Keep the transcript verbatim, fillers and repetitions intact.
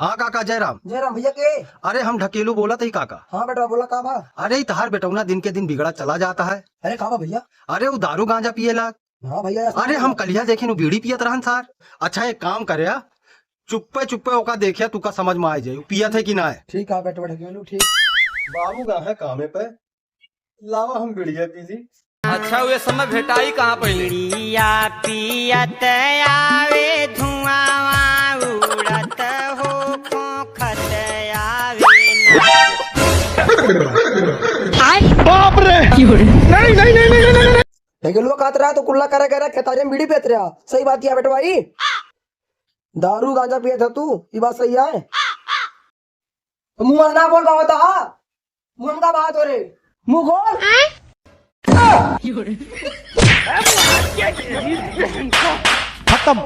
हाँ काका, जय राम। जय राम भैया के। अरे हम ढकेलू बोलत ही काका। हाँ बेटवा बोला, का बा? अरे ई तहार बेटौना दिन के दिन बिगड़ा चला जाता है। अरे का बा भैया? अरे उ दारू गांजा पिए लाग। हाँ भैया, ऐसा अरे हम कलिया देखे नु बीड़ी पियत रहन सार। अच्छा एक काम करे, चुप्पे चुप्पे ओका देखिया, तुका समझ में आ जाई उ पियत है कि ना है। ठीक है बेटवा ढकेलू, ठीक। बाबू गा है कामे पे, लावा हम बीड़िया पी ली। अच्छा, वे समय भेटाई कहाँ पहिले? बीड़िया पियत आवे, धुआं उड़त हो, खोखत आवे ना। बाप रे! नहीं, नहीं, नहीं। ढकेलुआ कहत रहा तो कुल्ला करे करे खेतारिया में बीड़ी पियत रहा। सही बात किया बेटवा ई। दारू गांजा पियत है तू, ई बात सही है। तो मुंह ना बोल पावत हा। मुंह का बात हो रे। मुंह खोल। खत्म।